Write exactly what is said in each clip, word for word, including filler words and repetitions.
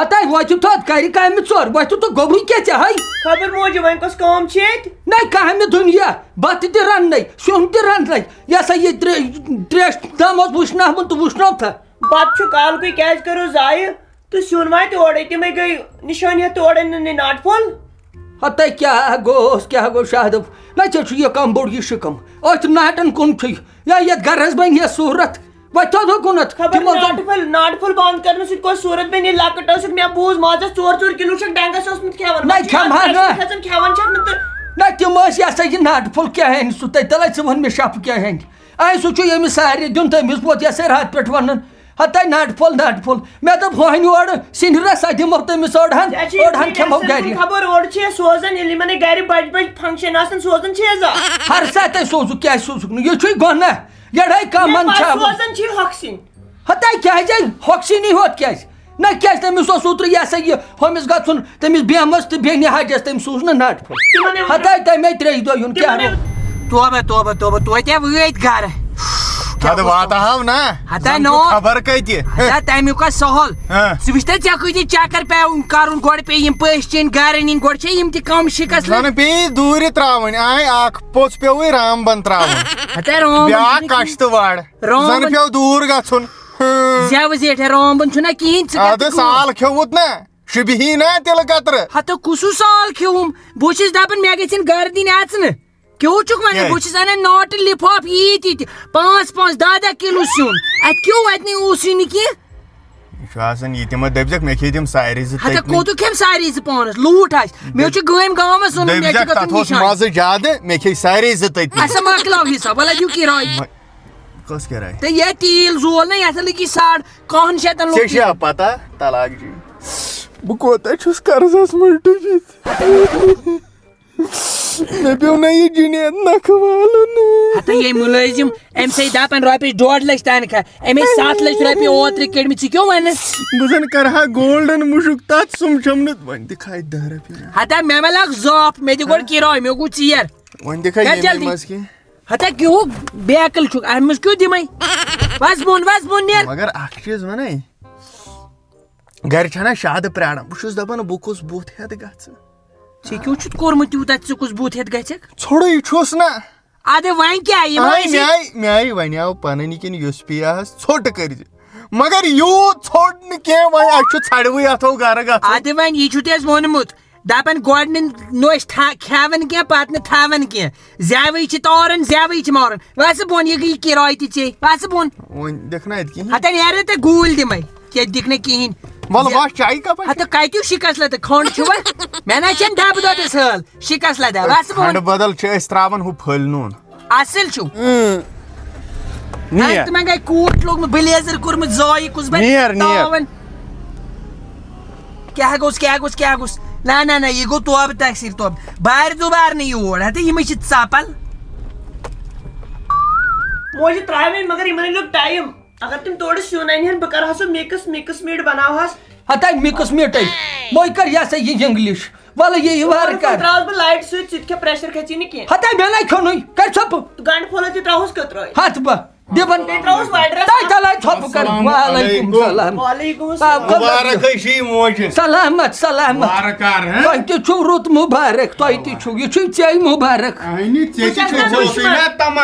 ہتاے وۄتھِو تھوٚد، کرِ کامہِ ژور، وۄتھِو تہٕ گوٚبرُے کیٛاہ ژےٚ ہاے؟ خبر موجی وۄنۍ کۄس کٲم چھِ ییٚتہِ؟ نَے کامہِ دُنیا، بَتہٕ تہِ رَننَے، سیُن تہِ رَننَے، یہِ ہسا یہِ ترٛے-، ترٛیش دام اوس وٕشناوُن تہٕ وٕشنوو تھا۔ بَتہٕ چھُ کالکُے، کیٛازِ کٔرِو ضایع؟ تہٕ سیُن واتہِ اورَے، تِمَے گٔے نِشٲنۍ ہٮ۪تھ تہٕ اورَے نہٕ نہٕ ناٹہٕ پھوٚل۔ ہتاے کیٛاہ گوٚوس، کیٛاہ گوٚو شاہدُف؟ نہ ژےٚ چھُ یہِ کم بوٚڑ یہِ شِکم۔ أتھۍ ناٹن کُن چھُے۔ یا یتھ گرس بنہِ ہے صوٗرت۔ وۄتھ تھوٚد ہُکُنتھ۔ خبر تِمو زن ناٹہٕ پھٔلۍ، ناٹہٕ پھوٚل بنٛد کرنہٕ سۭتۍ کۄس صوٗرت بنہِ؟ ییٚلہِ لۄکٕٹ ٲسٕکھ، مےٚ بوٗز، مازس ژور ژور کِلوٗ چھکھ ڈنگس اوسمُت کھٮ۪وان۔ نہ، وۄنۍ چھِ کھٮ۪مہٕ ہا اَتھ نہٕ۔ کھٮ۪ژان کھٮ۪وان چھکھ نہٕ تہٕ۔ نہ، تِم ٲسۍ یہِ ہسا یہِ ناٹہٕ پھوٚل کیٛاہ ہٮ۪نۍ سُہ تَتہِ تَلے ژٕ وَن مےٚ شَپہٕ کیٛاہ ہٮ۪نۍ۔ اَے سُہ چھُ ییٚمِس سارِ دیُن تٔمِس ووت یَسَے راتھ پٮ۪ٹھ وَنان۔ ہتاے ناٹہٕ پھوٚل، ناٹہٕ پھوٚل۔ مےٚ دوٚپ، ہۄہنہِ اورٕ سِنہِ رَژھا دِمو تٔمِس أڑہَن، ژےٚ چھِ أڑہَن یِتھُے کھٮ۪مو گَرِ۔ خبر اورٕ چھِ سوزان، ییٚلہِ یِمَن یہِ گَرِ بَجہِ بَجہِ function آسان، سوزان چھِ یہِ زا۔ ہر ساتہٕ سوزُکھ، کیٛازِ سوزُکھ نہٕ؟ یہِ چھُے گۄناہ۔ یَڑٲے کَمَن مےٚ چھا؟ سوزان چھِ ہۄکھ سِنۍ۔ ہتاے کیٛازِ ہۄکھ سِنی ہوت کیٛازِ؟ نہ کیٛازِ تٔمِس اوس اوترٕ یہِ ہسا یہِ ہُمِس گژھُن، تٔمِس بیمس تہٕ بیٚنہِ حجس، تٔمۍ سوٗز نہٕ ناٹہٕ پھوٚل۔ تِمن یہِ ہتاے تَمے ترٛیٚیہِ دۄہ یُن کیٛاہ تِمن یہِ روٚو؟ توبہ، توبہ، توبہ، توتہِ وٲتۍ گرٕ۔ اَدٕ واتہٕ ہاو نا۔ ہتا زَن نو۔ چھُ خبر کَتہِ۔ ہتا تَمیُک آ سہل۔ ہاں۔ ژٕ وٕچھ تہٕ ژےٚ کۭتیاہ چکر پیوُن کرُن، گۄڈٕ پیٚیہِ یِم پٔژھۍ چیٚنۍ، گرٕ نِنۍ، گۄڈٕ چھےٚ یِم تہِ کم شِکس زَن لٔگۍ۔ پیٚیہِ دوٗرِ ترٛاوٕنۍ، آے اکھ پوٚژھ پیوٚوُے رام بن ترٛاوُن۔ ہتا رام بن بیٛاکھ چھُنہٕ کشتہٕ وار۔ رام زَن بن پیوٚو دوٗر گژھُن۔ ہاں۔ زیو زیٹھے رام بن چھُنہ کِہیٖنۍ، ژٕ کَتھ اَدٕ تہِ گوٚو؟ سال کھیوٚوُت نا۔ شُبہِ ہی نا تِلہٕ قطرٕ۔ ہتہٕ کُسُ سال کھیوٚوُم؟ بہٕ چھُس دَپان مےٚ گٔژھِن گرٕ دِنۍ اَژنہٕ۔ کیٛاہ چھُکھ وَنان؟ کیٛازِ؟ بہٕ چھُس اَنان ناٹہٕ لِفاف ییٖتۍ ییٖتۍ، پانٛژھ پانٛژھ، دَہ دَہ کِلوٗ سیُن۔ اَتہِ کیٛاہ وَتہِ اوسُے نہٕ کینٛہہ۔ یہِ چھُ آسان یہِ تِمو دٔپزٮ۪کھ، مےٚ کھیٚیہِ تِم سارے زٕ ہتہ تٔتنٕے۔ کوٚتُکھ کھٮ۪م سارے زٕ پانَس؟ لوٗٹھ آسہِ۔ مےٚ چھُ گٲمۍ گامَس ووٚنمُت، مےٚ چھُ دٔپزٮ۪کھ، گژھُن تَتھ اوس نِشان۔ مَزٕ زیادٕ، مےٚ کھیٚیہِ سارے زٕ تٔتنٕے۔ اَسا مۄکلاو حِساب، وَلہٕ دِیِو کِراے۔ مۄ-، کۄس کِراے؟ تہٕ یہِ تیٖل زول نہ، یَتھ لٔگی ساڑ کَہَن شیٚتَن لوٚگ ژےٚ یہِ۔ چھےٚ پَتہ، طلاق جی؟ بہٕ کوتاہ چھُس قرضس منٛز ڈُبِتھ۔ مےٚ پیوٚو نہ یہِ جُنید نکھٕ والُن۔ ہتا یے مُلٲزِم، أمۍ سٕے دَپان رۄپیَس ڈۄڈ لَچھ تنخواہ، أمۍ ٲسۍ ستھ لَچھ رۄپیہِ اوترٕ کٔڑمٕتۍ، ژٕ کیٛاہ وَنَس؟ بہٕ زَن کَرٕ ہا گولڈن مُشُک تَتھ سُم چھَم نہٕ، وۄنۍ دِ کھاے دَہ رۄپیہِ نا۔ ہتا مےٚ ما لَگ زاپھ، مےٚ دِ گۄڈٕ کِراے، مےٚ گوٚو ژیر۔ وۄنۍ دِ کھاے کر ییٚمہِ جلدی۔ منٛز کینٛہہ۔ ہتا کیُہُک بیکٕل چھُکھ، اَمہِ منٛز کیُتھ دِمَے؟ وَس بۄن، وَس بۄن نیر۔ مگر اَکھ چیٖز وَنَے، گَرِ چھَنا شادٕ پرٛاران، بہٕ چھُس دَپان بہٕ کُس بُتھ ہٮ۪تھ گژھٕ۔ ژےٚ کیٛاہ چھُتھ کوٚرمُت تیوٗتاہ، ژٕ کُس بُتھ ہٮ۪تھ گژھکھ؟ ژھوٚرُے چھُس نہ۔ اَدٕ وۄنۍ کیٛاہ، یِم آے ٲسۍ مےٚ آے، مےٚ آے وَنیٛاو پَنٕنۍ کِنۍ یُس پیٚیہِ ہَس ژھوٚٹ کٔرۍزِ۔ مگر یوٗت ژھوٚٹ نہٕ کینٛہہ، وۄنۍ اَسہِ چھُ ژھَڑوٕے اَتھو گَرٕ گژھُن۔ اَدٕ وۄنۍ یہِ چھُ تۄہہِ اَسہِ ووٚنمُت، دَپان گۄڈٕ نہٕ نہٕ أسۍ تھا-، کھٮ۪وان کینٛہہ، پَتہٕ نہٕ تھاوان کینٛہہ۔ زیوٕے چھِ توران، زیوٕے چھِ ماران۔ وَسہٕ بۄن، یہِ گٔے یہِ کِراے تہِ ژے۔ وَسہٕ بۄن۔ وۄنۍ دِکھ نہ اَتہِ کِہیٖنۍ۔ ہَتَن نیرِ نہٕ تۄہہِ گوٗلۍ دِمَے۔ کیٛاہ دِکھ نہٕ کِہیٖنۍ۔ وَلہٕ زِ-، وَس چایہِ کَپا چھِ؟ ہَتہٕ کَتہِ چھُو شِکَس لَتہٕ؟ کھنٛڈ چھُوا؟ مےٚ نہ چھَنہٕ ڈَبہٕ دۄدَس حٲل۔ شِکَس لَتہٕ۔ وَسہٕ بۄن۔ کھنٛڈٕ بدل چھِ أسۍ ترٛاوان ہُہ پھٔلۍ نوٗن۔ اَصٕل چھُو۔ اۭں۔ نیر۔ تِمن گٔے کوٹ لوگمُت، بلیزر کوٚرمُت زٲیہِ کُس بنہِ نیر، نیر۔ تاوَن۔ کیٛاہ گوٚژھ، کیٛاہ گوٚژھ، کیٛاہ گوٚژھ؟ نہ، نہ، نہ، یہِ گوٚو توبہٕ تقصیٖر توبہٕ۔ بارِ دُبارٕ نہٕ یور۔ ہتے یِمے چھِ ژپل۔ موجہِ ترٛاوٕنۍ، مگر یِمن لوٚگ ٹایم۔ اگر تِم تورٕ سیُن اَنہِ ہن، بہٕ کرٕ ہا سُہ mix، mix meat بناوہس۔ ہتے mix meat A. وۄنۍ کر یہِ ہسا یہِ English۔ وَلہٕ یہِ، یہِ وارٕ وارٕ کر۔ ترٛاوَس بہٕ لایٹہِ سۭتۍ، ژٕ تہِ کھےٚ، pressure کھژی نہٕ کینٛہہ۔ ہتا مےٚ نَے کھیوٚنُے، کر ژھۄپہٕ۔ تہٕ گنڈٕ پھوٚلَس تہِ ترٛاوہوس کٔترٲے۔ ہَتھ بہٕ دِبَن۔ بیٚیہِ ترٛاوہوس وایڈرَس۔ تَے تَلے ژھۄپہٕ کر۔ السلام وعلیکم علیکم۔ السلام۔ وعلیکم السلام۔ آ، خبر مبارک چھِ۔ ہے شی موج۔ سلامت، سلامت۔ مبارک کر، ہہ؟ تۄہہِ تہِ چھُو رُت مُبارک، تۄہہِ تہِ چھُو۔ یہِ چھُے ژےٚ مُبارک۔ اہنہِ، ژےٚ تہِ چھُے ژوٚسُے نا تما۔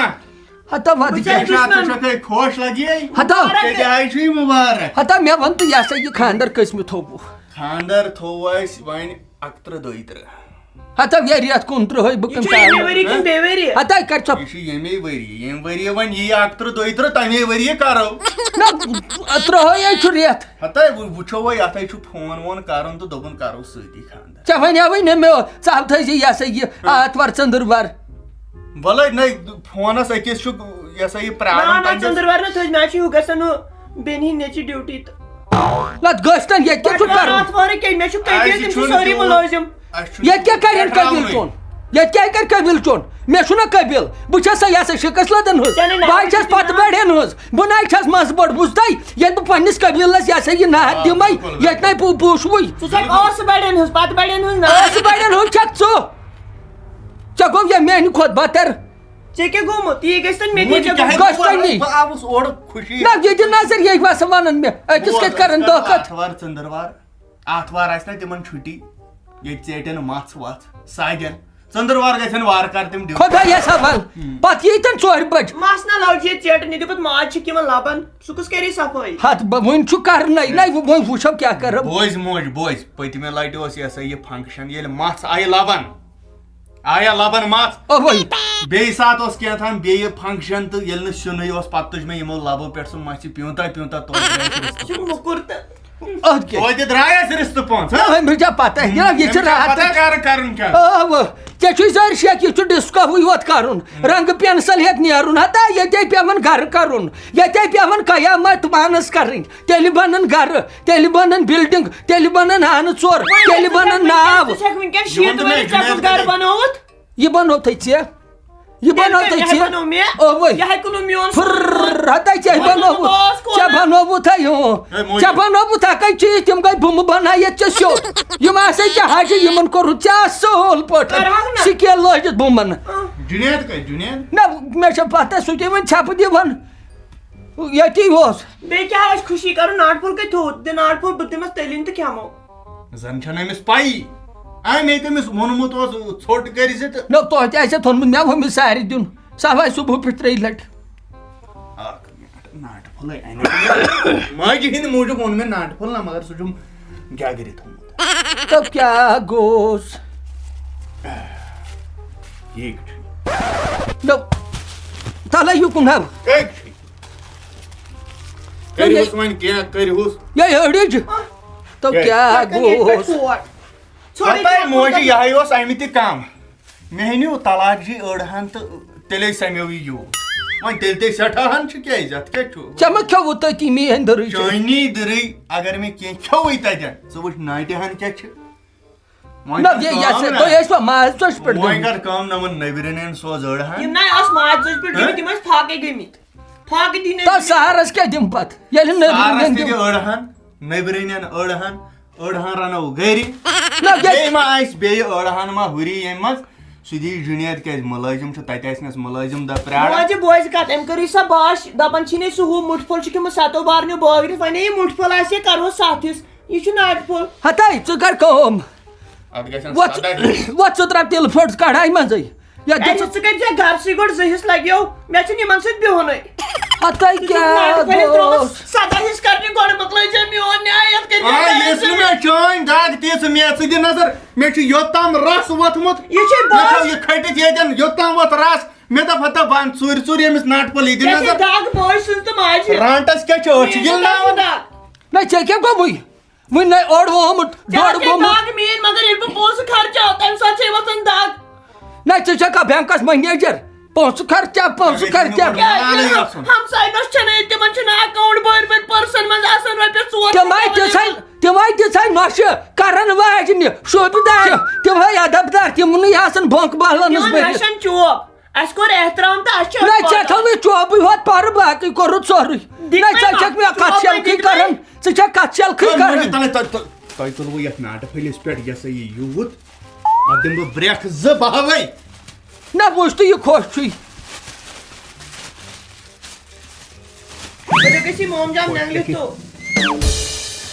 ہتا وَد بہٕ کیٛاہ؟ چھَس ژٕ چھَکھ ہے خۄش لگی ہے۔ ہتا۔ ژےٚ تہِ آے چھُے مُبارک۔ ہتا مےٚ وَن تہٕ یہِ ہسا یہِ خانٛدر کٔژمہِ تھوٚوُ؟ خانٛدر تھوٚو اَسہِ وۄنۍ اَکترٕہ دۄیہِ ترٕہ۔ ہتا یہِ رٮ۪تھ کُنترٕہے بہٕ یہِ کَمہِ چھُ ییٚمہِ ٹایمہٕ؟ ؤری کِنہٕ بیٚیہِ ؤری؟ ہتا کَتہِ ژۄپ؟ یہِ چھُ ییٚمے ؤری، ییٚمہِ ؤری وۄنۍ یی اَکترٕہ دۄیہِ ترٕہ، تَمے ؤری کَرو۔ نہ، ترٕہے ہے چھُ رٮ۪تھ۔ ہتا وۄنۍ وٕچھو وۄنۍ، اَتھے چھُ فون وون کَرُن تہٕ دوٚپُن کَرو سۭتی خانٛدر۔ ژےٚ وَنیٛاوٕے نہ مےٚ، ژٕ ہاو تھٲیزِ یہِ ہسا یہِ آتھوار ژٔنٛدٕروار۔ وَلَے نَے، فونَس أکِس چھُ یہِ ہسا یہِ نہ، پرٛارُن نہ، تَمہِ دۄہ۔ ژٔنٛدٕروار نہ تھٲیزِ، مےٚ چھُ ہیوٗ گژھان ہُہ بیٚنہِ ہِنٛدۍ نیٚچِو ڈیوٹی تہٕ۔ نتہٕ گٔژھتن ییٚتہِ کیٛاہ چھُ پتہٕ کرُن؟ آتھوارٕ کیٛاہ؟ مےٚ چھُ قٲبِل، اَسہِ تِم چھِ چھُنہٕ سٲری تیوٗت، مُلٲزِم۔ اَسہِ چھُنہٕ ییٚتہِ کیٛاہ تیوٗت کرن قٲبِل پٮ۪ٹھراونٕے۔ چون؟ ییٚتہِ کیٛاہ کرِ قٲبِل چون؟ مےٚ چھُنہ قٲبِل، بہٕ چھَس سا یہِ ہسا شِکَس لَدَن ہٕنٛز، ژےٚ نَے ناوٕے بہٕ چھَس چھُے پَتہٕ نہٕ۔ بَڑٮ۪ن ہٕنٛز، بہٕ نَے چھَس منٛزٕ بٔڑ، بوٗزتھٕے؟ ییٚلہِ بہٕ پنٛنِس قٲبِلَس یہِ ہسا یہِ ناحق آ، دِمَے، بِلکُل، ییٚتہِ نَے بِلکُل۔ پو-، پوشوٕے۔ ژٕ چھَکھ ٲسہٕ بَڑٮ۪ن ہٕنٛز، پَتہٕ بَڑٮ۪ن ہٕنٛز نہ۔ ٲسہٕ بَڑٮ۪ن ہٕنٛز چھَکھ ژٕ۔ ژےٚ گوٚو یہِ میٛانہِ کھۄتہٕ بَتَر۔ ژےٚ کیٛاہ گوٚمُت؟ یی گژھِ تَنہٕ مےٚ وۄنۍ دِژ کیٛاہ گوٚژھ تۄہہِ نی۔ بہٕ آوُس اورٕ خوشی۔ نہ، یہِ دِ نظر، یہِ ہیٚکہِ وَسان وَنان مےٚ، أکِس بوز، کَتہِ کَرَن أسۍ دۄہ کَتھ؟ آتھوار، ژٔنٛدٕروار۔ آتھوار آسہِ نا تِمن چھُٹی، ییٚتہِ ژیٹن مژھ وژھ سادٮ۪ن۔ ژٔنٛدٕروار گژھن وارٕ کارٕ تِم ڈیوٗٹی۔ خۄدایَس حوال۔ ہم۔ پتہٕ یی تَن ژورِ بجہِ۔ مَس نہ لٲگۍ زِ ژیٹنہِ، دیُتمُت ماز چھُکھ یِمن لبن، سُہ کُس کَرِ صفٲیی؟ ہتھ بہ-، وۄنۍ چھُ کرنَے۔ نہ، وۄنۍ وٕچھو کیٛاہ کرو۔ بوز موج، بوز۔ پٔتمہِ لٹہِ اوس یہِ ہسا یہِ function، ییٚلہِ مژھ آیہِ لبن، آیا لبن مژھ۔ اوے۔ بیٚیہِ ساتہٕ اوس کینٛہہ تام بیٚیہِ function تہٕ ییٚلہِ نہٕ سیُنٕے اوس، پتہٕ تُج مےٚ یِمو لبو پٮ۪ٹھ سُہ مژھِ پیوٗنٛتاہ پیوٗنٛتاہ توتہِ درٛایَس رِستہٕ۔ چھُ موٚکُر تہٕ۔ اَدٕ کیٛاہ؟ توتہِ درٛایَس رِستہٕ پانٛژھ، ہہ؟ نہ، وۄنۍ چھا پتہ، یہِ، یہِ چھِ أمِس چھا راحت۔ پتہ کر کرُن کیٛاہ؟ آ، وۄنۍ۔ ژےٚ چھُے زٲرۍ شیخ، یہِ چھُ ڈِسکوہٕے یوت کرُن۔ رنٛگہٕ pencil ہٮ۪تھ نیرُن، ہتا ییٚتے پٮ۪وان گرٕ کرُن، ییٚتے پٮ۪وان قیامت پانس کرٕنۍ۔ تیٚلہِ بنن گرٕ، تیٚلہِ بنن building، تیٚلہِ بنن ہانہٕ ژور، وۄنۍ تیٚلہِ ژٕ بنن چھَکھ ناو۔ وٕنکٮ۪س، ژٕ چھَکھ وٕنکٮ۪س یہِ ووٚن شیٖتھ تہٕ مےٚ ؤری ژےٚ کُس جُنید گرٕ بھائی۔ بنووُتھ؟ یہِ بنووتھے ژےٚ، یہِ تیٚلہِ بنووتھے کیٛاہ، یہِ ژےٚ۔ بنوو مےٚ؟ اوے۔ یہِ ہٮ۪کہِ نہٕ میون پھر، سُہ ہتا ژےٚ مےٚ بنووُتھ، بنوو ژےٚ۔ بنووُتھے، ہُہ۔ ہے موجی۔ ژےٚ بنووُتھ ہا کَتہِ چیٖز، تِم گٔے بُمہٕ بنایتھ ژےٚ سیوٚد۔ یِم آسے ژےٚ حاجی، یِمن کوٚرُتھ ژےٚ اصٕل پٲٹھۍ کرہَکھ نہ۔ سِکیل لٲگِتھ بُمن۔ جُنید کَتہِ، جُنید؟ نہ، مےٚ چھےٚ پتہ، سُہ تہِ وۄنۍ ژھٮ۪پہٕ دِوان۔ ییٚتی اوس۔ بیٚیہِ کیٛاہ آسہِ خوشی کرُن؟ ناٹہٕ پھوٚل کَتہِ تھوٚوُتھ؟ دِ ناٹہٕ پھوٚل، بہٕ دِمس تیٚلہِ تہٕ کھٮ۪مو۔ زن چھَنہٕ أمِس پَیی۔ أمۍ ییٚتہِ أمِس ووٚنمُت اوس، ژھوٚٹ کٔرۍ زِ تہٕ۔ نہ، تۄہہِ تہِ آسہِ تھوٚنمُت، مےٚ ووٚن مےٚ سارِ دیُن۔ سۄ آسہِ صُبحہٕ پٮ۪ٹھ ترٛیٚیہِ لٹہِ۔ اکھ منٹ، ناٹہٕ پھوٚلے اَنہِ۔ ماجہِ ہِنٛدِ موٗجوٗب ووٚن مےٚ ناٹہٕ پھوٚل نہ، مگر سُہ چھُم گٮ۪گرِ تھوٚومُت۔ تہٕ کیٛاہ گوٚوس؟ یہِ چھُ۔ نہ، تَلے یُکُن ہا۔ کَتہِ چھُ؟ کٔرِوُس وۄنۍ کینٛہہ، کٔرِوُس۔ یے أڑِج۔ تو ہے۔ کیٛاہ پَکان ییٚتہِ پٮ۪ٹھ گوٚوس؟ ژور۔ ژھوٚرُے ہَتاے ژور موجی، پَکان۔ یِہوٚے اوس اَمہِ تہِ کَم۔ مےٚ ہیٚنِو طلاق جی أڑ ہَن تہٕ تیٚلے سَمیو یہِ یوٗ۔ وۄنۍ تیٚلہِ تے سٮ۪ٹھاہ ہَن چھُ، کیٛازِ اَتھ کیٛاہ چھُ؟ ژےٚ ما کھیوٚوُتھ تٔتی میٛٲنۍ دٔرٕے چھِ؟ چٲنی دٔرٕے، اگر مےٚ کینٛہہ کھیوٚوُے تَتٮ۪ن، ژٕ وٕچھ ناٹہِ ہَن کیٛاہ چھِ۔ وۄنۍ نہ، کر یہِ، یہِ کٲم ہسا، نہ۔ تُہۍ ٲسوا ماز ژۄچہِ پٮ۪ٹھ وۄنۍ گٔمٕتۍ؟ کر کٲم، نمن نبرِنٮ۪ن سوز أڑ ہن۔ یِم نہ ٲس ماز ژۄچہِ پٮ۪ٹھ ہہ؟ گٔمٕتۍ، یِم ٲسۍ فاقے گٔمٕتۍ۔ فاقہٕ دِنۍ تَتھ ٲسۍ۔ سہارس کیٛاہ دِمہٕ پتہٕ؟ ییٚلہِ نہٕ سہارس نبرِنٮ۪ن تہِ دِمہٕ۔ دِ أڑ ہن، نبرِنٮ۪ن أڑ ہن، أڑ ہن رنو گرِ۔ نہ، ییٚتہِ بیٚیہِ ما آسہِ بیٚیہِ أڑ ہن ما ہُری ییٚمہِ منٛز؟ سُہ دِیہِ جُنید، کیٛازِ مُلٲزِم چھُ، تَتہِ آسہِ نَس مُلٲزِم دَہ پرٛاران۔ بوزِ، بوزِ کَتھ، أمۍ کٔرٕے سۄ باش، دَپان چھِنَے سُہ ہُہ مُٹھ پھوٚل چھُکھ یِمو سَتو بارنیو بٲگرِتھ، وَنے یہِ مُٹھ پھوٚل آسہِ ہے، کَرہوس سَتھ حِصہٕ۔ یہِ چھُ ناٹہِ پھوٚل۔ ہتاے، ژٕ کر کٲم۔ اتھ گژھن وۄتھ، سداہ۔ وۄتھ ژٕ ترٛاو تِلہٕ پھٔٹ کڑاے منٛزٕے۔ یتھ دِ اَسہِ ژٕ۔ ژٕ کٔرۍ زِ گرسٕے گۄڈٕ زٕ حصہٕ لگیو، مےٚ چھُنہٕ یِمن سۭتۍ بِہُنٕے۔ ہتاے ژٕ چھُکھ کیٛاہ ناٹہِ پھٔلِس ترٛوومُت گوٚوس؟ سداہ حصہٕ کرنہِ گۄڈٕ مۄکلٲے زِ میون نیاے یتھ کٔرۍ زِ آ، یہِ ٲسۍ نہٕ مےٚ چٲنۍ دگ تہِ، ژٕ مےٚ ژٕ دِ نظر، مےٚ چھُ یوٚتام رس ووٚتھمُت، یہِ چھے مےٚ بس۔ تھٲو یہِ کھٔٹِتھ ییٚتٮ۪ن، یوٚتام ووٚتھ رس، مےٚ دوٚپ ہتا بنٛد ژوٗرِ ژوٗرِ ییٚمِس ناٹہِ پھوٚل یہِ دِ ژےٚ چھے نظر۔ دگ بٲے سٕنٛز تہٕ ماجہِ۔ رانٹس کیٛاہ چھِ أچھ یہِ گِل ناوان؟ دگ۔ نہ، ژےٚ کیٛاہ گوٚمُے؟ وٕنہِ نَے اوٚڑ ووٚہمُت، ژےٚ ڈوٚڑ چھے ووٚہمُت۔ دگ میٛٲنۍ، مگر ییٚلہِ بہٕ پونٛسہٕ خرچاو، تَمہِ ساتہٕ چھے وَسان دگ۔ نہ، ژٕ چھَکھا بینکَس منیجر؟ پونٛسہٕ خرچاو، پونٛسہٕ خرچاو۔ کیٛاہ، ہمساے نَس چھَنہٕ، تِمَن چھُنہٕ account بٔرۍ بٔرۍ پٔرسَن منٛز آسان رۄپیَس ژور تِمَے شیٚتھ تِژھے، تِمَے تِژھے نۄشہِ کرن واجنہِ، شوٗبہِ دارِ، تِمَے ادب دار، تِمنٕے آسان بانٛک بالَنٕز تِمَن بٔرِتھ۔ نۄشَن چوب۔ اَسہِ کوٚر احترام تہٕ اَسہِ چھِ نہ، ژےٚ تھٲوٕے چوبٕے ہوت پَرٕ، باقٕے کوٚرُتھ سورُے۔ دِتمَے نہ، ژےٚ ما، چھَکھ مےٚ کَتھ چوبٕے شَلکھٕے دِتمَے۔ کَران؟ ژٕ چھَکھ کَتھ شَلکھٕے تۄہہِ کَران؟ مٲنِو تَلے، تۄہہِ، تۄہہِ، تۄہہِ تُلوٕ یَتھ ناٹہٕ پھٔلِس پٮ۪ٹھ یہِ ہسا یہِ یوٗت۔ اَتھ دِمہٕ بہٕ برٛٮ۪کھ زٕ بہوَے۔ نہ، وٕچھ تہٕ یہِ خۄش چھُے۔ ؤلِو گٔژھِو موم جان نٮ۪نٛگلہِ تو۔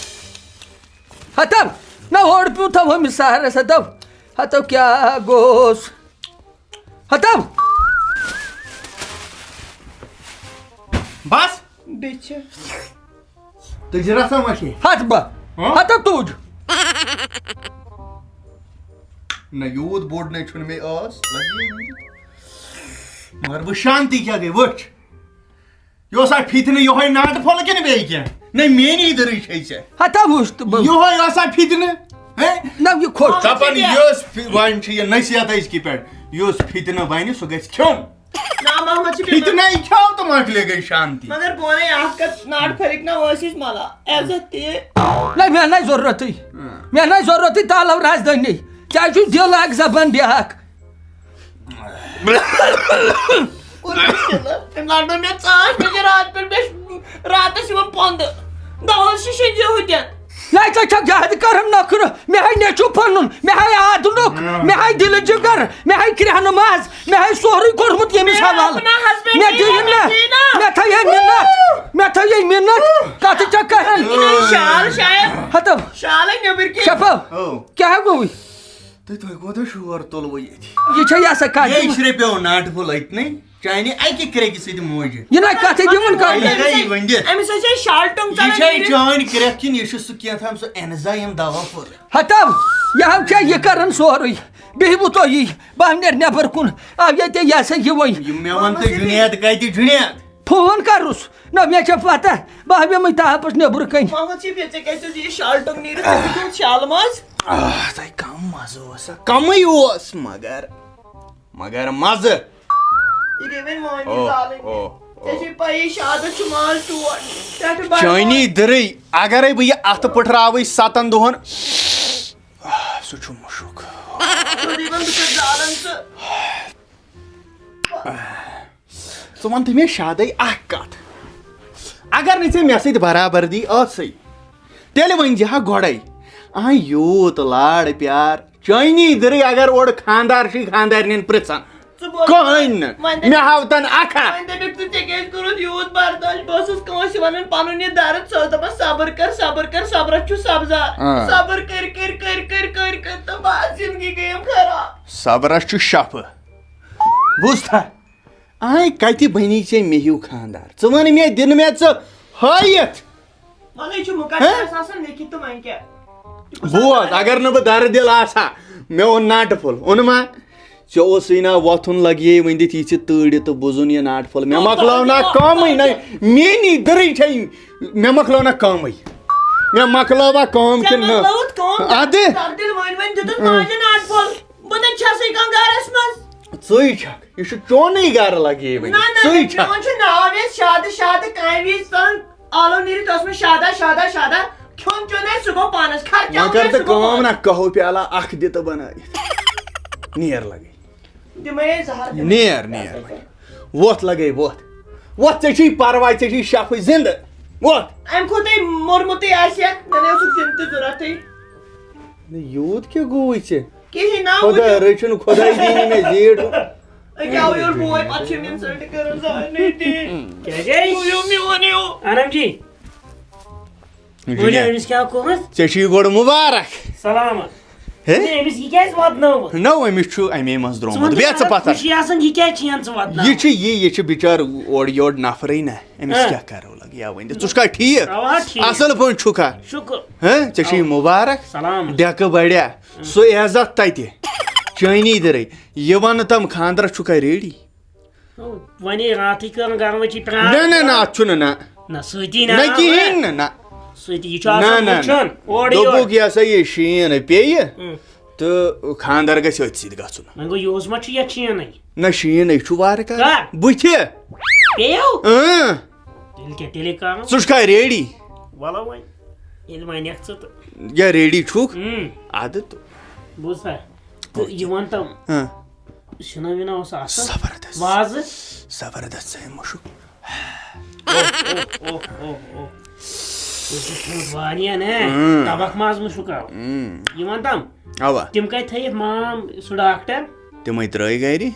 ہتو، نہ ہورٕ پیوٗنٛتھا ہُمِس سہرس ہتو۔ ہتو کیٛاہ گوٚوس؟ ہتو۔ بس۔ بیٚیہِ چھِ۔ تُجہِ رسا ما چھے؟ ہتھ بہ۔ ہاں؟ ہتو تُج۔ نہ، یوٗت بوٚڑ نَے چھُنہٕ مےٚ ٲس لگی۔ مگر وۄنۍ شانتی کیٛاہ گٔے؟ وٕچھ۔ یہِ اوسا فِتنہٕ یِہوٚے ناٹہٕ پھوٚل کِنہٕ بیٚیہِ کینٛہہ؟ نہ، میٛٲنی دٔرٕے چھے ژےٚ۔ ہتا وٕچھ تہٕ بہٕ۔ یِہوٚے اوسا فِتنہٕ؟ ہے؟ نہ، یہِ خۄش۔ دَپان، یہِ ٲس فِ-، وۄنۍ چھِ یہِ نصیحت أزکہِ پٮ۪ٹھ۔ یہِ اوس فِتنہٕ بَنہِ، سُہ گژھِ کھیوٚن۔ نہ، محمد چھِ بیٚمار۔ فِتنَے کھیوٚو تہٕ مۄکلے گٔے شانتی۔ مگر بہٕ وَنے اَکھ کَتھ، ناٹہٕ پھٔلِکۍ نہ ٲسۍ أسۍ مَلان۔ عزت تہِ۔ نہ، مےٚ نَے ضروٗرتٕے۔ ہاں۔ مےٚ نَے ضروٗرتٕے تالو رازدٲنی۔ ژےٚ چھُے دِل اَکھ زبان بیٛاکھ۔ کوٚر مےٚ شِلہٕ۔ تٔمۍ لَڑنٲو مےٚ ژاس، مےٚ چھِ راتہٕ پٮ۪ٹھ، مےٚ چھِ راتَس یِوان پۄندٕ۔ دَوہَس چھِ شیٚنجہِ ہُتٮ۪ن۔ نہ، ژےٚ چھکھ زیادٕ کران نخرٕ۔ مےٚ ہاے نیٚچو پنُن، مےٚ ہاے آدُنُک، مےٚ ہاے دِلہٕ جگر، مےٚ ہاے کرٛہنہٕ ماز، مےٚ ہاے سورُے کوٚرمُت ییٚمِس مےٚ حوالہٕ۔ اپنا husband مےٚ نہیں دِیِن ہے نہ، مےٚ تھٲیے مِنت، مےٚ تھٲیے مِنت۔ کتھ چھکھ کران؟ شال شاید۔ ہتو۔ شالے نیٚبٕرۍ کِنۍ۔ شفا، او۔ کیٛاہ گوٚوُے؟ تہٕ تۄہہِ کوٗتاہ شور تُلوٕ ییٚتہِ؟ یہِ چھا یہِ ہسا کتھ؟ یے شرٛپیو ناٹہٕ پھوٚل أتنٕے۔ چانہِ اکہِ کرٛیٚکہِ سۭتۍ موجہِ۔ یہِ نہ کتھٕے دِوان یہِ کرنہٕ۔ لگٲیی ؤنِتھ۔ أمِس حظ چھِ شالٹنگ یہِ ژلان چھے نیٖرِتھ۔ چٲنۍ کرٛیٚکھ کِنہٕ یہِ چھُ سُہ کینٛہہ تام سُہ enzyme دوا پھوٚل؟ ہتو، یہِ ہاو چھا یہِ کران سورُے۔ بِہِو تُہی، بہٕ ہاو نیرٕ نٮ۪بر کُن۔ آو ییٚتہِ یہِ ہسا یہِ وۄنۍ۔ یہِ مےٚ وَن تہٕ جُنید کتہِ جُنید؟ فون کرُس۔ نہ، مےٚ چھےٚ پتہ، بہٕ ہاو یِمَے تاپس نٮ۪برٕ کَنۍ۔ محمد شفیع، ژےٚ کیٛازِ چھُ یہِ شالٹنگ نیٖرِتھ؟ ژےٚ چھُ دیُت شالہٕ منٛز۔ آہ، تۄہہِ کم مزٕ اوسا؟ کمٕے اوس، مگر، مگر مزٕ۔ یہِ گٔے وۄنۍ مٲنی او، زالٕنۍ۔ او، او۔ ژےٚ چھے پَیی، شادس چھُ ماز ٹوٹھ۔ ژےٚ چھُ بڑٕ چٲنی ماز۔ دٕرٕے، اگرے بہٕ یہِ اتھٕ پٕٹھراوٕے ستن دۄہن، آہ، سُہ چھُ مُشُک۔ ژٕ دِوان بہٕ چھَس زالان ژٕ۔ ژٕ وَن تہٕ مےٚ شادٕے اکھ کَتھ۔ اگر نہٕ ژےٚ مےٚ سۭتۍ برابردی ٲسٕے، تیٚلہِ ؤنۍ زِ ہا گۄڈَے۔ آ، یوٗت لاڈ پیار۔ چٲنی دٕرٕے اگر اورٕ خانٛدار چھُے خانٛدارنٮ۪ن پرٛژھان۔ ژٕ بوز۔ کٕہٕنۍ نہٕ۔ وۄنۍ دَپہِ-، مےٚ ہاو تَن اکھا۔ وۄنۍ دَپٮ۪کھ ژٕ، ژےٚ کیٛازِ کوٚرُتھ یوٗت برداش؟ بہٕ ٲسٕس کٲنٛسہِ وَنان پَنُن یہِ درد، سۄ ٲس دَپان، "صبر کر، صبر کر، صبرَس چھُ سبزار۔" آ۔ صبر کٔرۍ، کٔرۍ، کٔرۍ، کٔرۍ، کٔرۍ، کٔرۍ تہٕ بَس، زِندگی گٔیم خراب۔ صبرَس چھُ شفہٕ۔ بوٗزتھا؟ آے کتہِ بنی ژےٚ مےٚ ہیوٗ خاندار؟ ژٕ وَن مےٚ، دِنہٕ مےٚ ژٕ ہٲیِتھ۔ وَلَے چھُ مُقدرَس ہہ؟ آسان لیکھِتھ تہٕ وۄنۍ کیٛاہ؟ بوز، اگر نہٕ بہٕ دَرٕ دِل آسہٕ ہا، مےٚ اوٚن ناٹہٕ پھوٚل، اوٚن ما؟ ژےٚ اوسُے نا وۄتھُن لگیے وۄنۍ دِتھ یہِ ژٕ تۭرِ تہٕ بوٗزُن یہِ ناٹہٕ پھوٚل۔ مےٚ تہٕ مۄکلاو نا تہٕ کٲمٕے، نہ، تہٕ میٛٲنی دٕرٕے چھے، مےٚ مۄکلاو نا کٲمٕے۔ مےٚ مۄکلاوا کٲم ژےٚ کِنہٕ نہ؟ مۄکلٲوٕتھ کٲم، اَدٕ؟ دَرٕ دِل وۄنۍ وۄنۍ دِتُتھ اۭں۔ ماجہِ ناٹہٕ پھوٚل۔ بہٕ نہٕ چھَسٕے کانٛہہ گَرَس منٛز۔ ژٕے چھَکھ، یہِ چھُ چونُے گَرٕ لَگے وۄنۍ۔ نہ، نہ، ژٕے مےٚ چھَکھ۔ چون چھُ ناو ییٚتہِ شادٕ، شادٕ کامہِ وِزِ ژَلان آلو نیٖرِتھ اوس مےٚ شادا، شادا، شادا۔ کھیوٚن چیوٚن آسہِ، سُہ گوٚو پانَس، خرچاوُن وۄنۍ کَر آسہِ، تہٕ سُہ گوٚو کٲم پانَس۔ نہ، قہوٕ پیالہ اَکھ دِ تہٕ بَنٲیِتھ۔ نیر لَگے۔ دِمَے أسۍ زَہر، دِمَے۔ نیر، نیر وۄنۍ۔ وۄتھ لَگے، وۄتھ۔ وۄتھ، ژےٚ چھُے پَرواے، ژےٚ چھُے شفٕے زِندٕ۔ وۄتھ۔ اَمہِ کھۄتہٕ ہے موٚرمُتٕے آسہِ ہا، مےٚ نَے اوسُکھ زِندٕ تہِ ضوٚرَتھٕے۔ نہ، یوٗت کیٛاہ گوٚوُے ژےٚ؟ کِہیٖنۍ نہ، خۄدا وٕنہِ۔ رٔچھِن، خۄداے دِیِنۍ مےٚ زیٖٹھ۔ أکیٛاہ آو یورٕ بوے، پَتہٕ چھُ أمۍ insult کَران، زانٛہہ نہٕ تہِ۔ کیٛازِ؟ یہِ میون ہیوٗ۔ انم جی، ؤنِو جُنید، أمِس کیٛاہ کوٚرُتھ؟ ژےٚ چھُے گۄڈٕ مُبارک۔ سلامت۔ ہے؟ ہے، أمِس یہِ کیٛازِ وَدنٲوٕتھ؟ نہ، أمِس چھُ اَمے منٛز ژٕ درٛامُت۔ وَن تہٕ بیٚہہ ژٕ مےٚ، پَتھر۔ خوشی آسان، یہِ کیٛازِ چھِ یَن ژٕ وَدناوان؟ یہِ چھُ یی، یہِ چھُ بِچار اورٕ یورٕ نفرٕے نہ۔ أمِس ہہ۔ کیٛاہ کَرو لَگہِ یا ؤنِتھ؟ ژٕ چھُکھا ٹھیٖک؟ اَوا، ٹھیٖک۔ اَصٕل پٲٹھۍ چھُکھا؟ شُکُر۔ ہہ؟ ژےٚ چھُے اَوا۔ مُبارک۔ سلام۔ ڈٮ۪کہٕ بَڑیا۔ سُہ عزت تَتہِ۔ چٲنی دِرٕے۔ یہِ وَنہٕ تَم خانٛدرَس چھُکھا ریڈی؟ وۄنۍ راتھٕے کٔرٕن گرمٕچی پرٛان۔ نہ، نہ، نہ، اَتھ چھُنہٕ نہ۔ نہ، سۭتی نہ نہ، آو کِہیٖنۍ نہ۔ نہ، نہ۔ سۭتی، یہِ چھُ نہ، آسان نہ، نہ۔ وٕچھُن، اورٕ یورٕ۔ دوٚپُکھ، یہِ ہسا یہِ شیٖن پیٚیہِ ہُم۔ تہٕ خانٛدر گژھِ أتھۍ سۭتۍ گژھُن۔ وۄنۍ گوٚو، یُہُس ما چھُ یَتھ شیٖنٕے؟ نہ، شیٖنٕے چھُ وارٕ کارٕ۔ کر؟ بُتھِ۔ پیٚیو؟ اۭں۔ تیٚلہِ کیٛاہ، تیٚلے کرو۔ ژٕ چھُکھا ریڈی؟ وَلو وۄنۍ، ییٚلہِ وَنَکھ ژٕ تہٕ۔ یا ریڈی چھُکھ؟ اۭں۔ اَدٕ تہٕ۔ بوٗزتھا؟ تہٕ یہِ وَن تَم۔ ہاں۔ سِنا وِنا اوس اَصٕل؟ زبردست۔ وازٕ؟ زبردست، ژےٚ مُشُک۔ اوہ، اوہ، اوہ، اوہ، اوہ۔ یہِ چھُ کھیوٚمُت واریاہ، نے؟ اۭں۔ تَبَکھ ماز مُشُک آو۔ اۭں۔ یہِ وَن تَم۔ اَوا۔ تِم کَتہِ تھٲیِتھ مام سُہ ڈاکٹر؟ تِمَے ترٛٲے گَرِ۔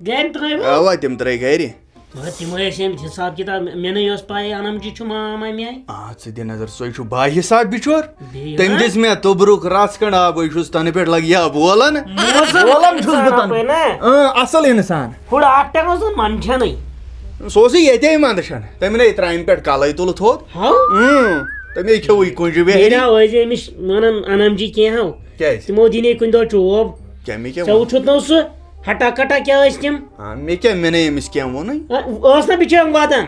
گَرِ ترٛٲے وۄنۍ؟ اَوا، تِم ترٛٲے گَرِ۔ مگر تِم ٲسۍ أمۍ حساب کِتاب، مےٚ، مےٚ نَے ٲس پَے اَنَم جی چھُ مام اَمہِ آیہِ۔ آ، ژٕ دِ نظر، سُے چھُ با حساب بِچور۔ بیٚیہِ تٔمۍ ہا؟ دِژ مےٚ توٚبرُک رَژھ کھنٛڈ آبٕے، چھُس تَنہٕ پٮ۪ٹھ لَگہِ یا بولان۔ موزٕ بولان چھُس بہٕ اِنسان تَنہٕ۔ پٲٹھۍ نا؟ اۭں، اَصٕل اِنسان۔ ہُڑ اَکھ ٹَنگ اوس نہٕ منٛدچھانٕے۔ سُہ اوسُے ییٚتے منٛدچھان۔ تٔمۍ نے ترٛامہِ پٮ۪ٹھ کَلَے تُلہٕ تھوٚد۔ ہاو؟ اۭں، تٔمۍ کھیوٚوُے کُنجہِ بیٚہرِ۔ بیٚیہِ نہ ٲسۍ أمِس وَنان اَنَم جی کینٛہہ ہاو۔ کیٛازِ؟ تِمو دِنے کُنہِ دۄہ چوب۔ کیٛاہ مےٚ کیٛاہ ژےٚ ووٚن؟ وُچھُتھ نہٕ سُہ؟ ہٹا کٹا کیٛاہ ٲسۍ تِم؟ آ، مےٚ کیٛاہ، مےٚ نے أمِس کینٛہہ ووٚنُے۔ آ، ٲس نہ بِچٲرۍ واتان؟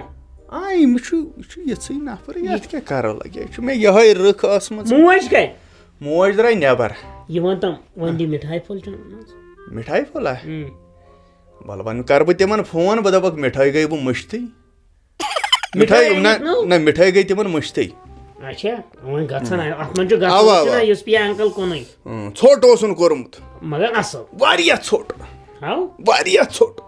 آ، یہِ چھُ، یہِ چھُ یِژھٕے نفر، یَتھ کیٛاہ کَرو لَگہِ؟ یہِ چھُ مےٚ یِہوٚے رٕکھ ٲسمٕژ۔ موج کَتہِ؟ موج درٛاے نٮ۪بر۔ یہِ وَن تَم، وۄنۍ دِ مِٹھایہِ پھوٚل چانَس۔ مِٹھایہِ پھوٚل ہا؟ اۭں۔ وَلہٕ وۄنۍ کَرٕ بہٕ تِمَن فون، بہٕ دَپَکھ، مِٹھٲے گٔے وۄنۍ مٔشتٕے۔ مِٹھٲے، مِٹھٲے نہ، أنِتھ نو؟ نہ، مِٹھٲے گٔے تِمَن مٔشتٕے۔ اچھا، وۄنۍ گژھن، اَتھ منٛز چھُ گژھُن، اَوا، وٕچھُن اَوا۔ نا، یُس پی انکل کُنُے۔ اۭں، ژھوٚٹ اوسُن کوٚرمُت۔ مگر اَصٕل۔ واریاہ ژھوٚٹ۔ ہاو؟ واریاہ ژھوٚٹ۔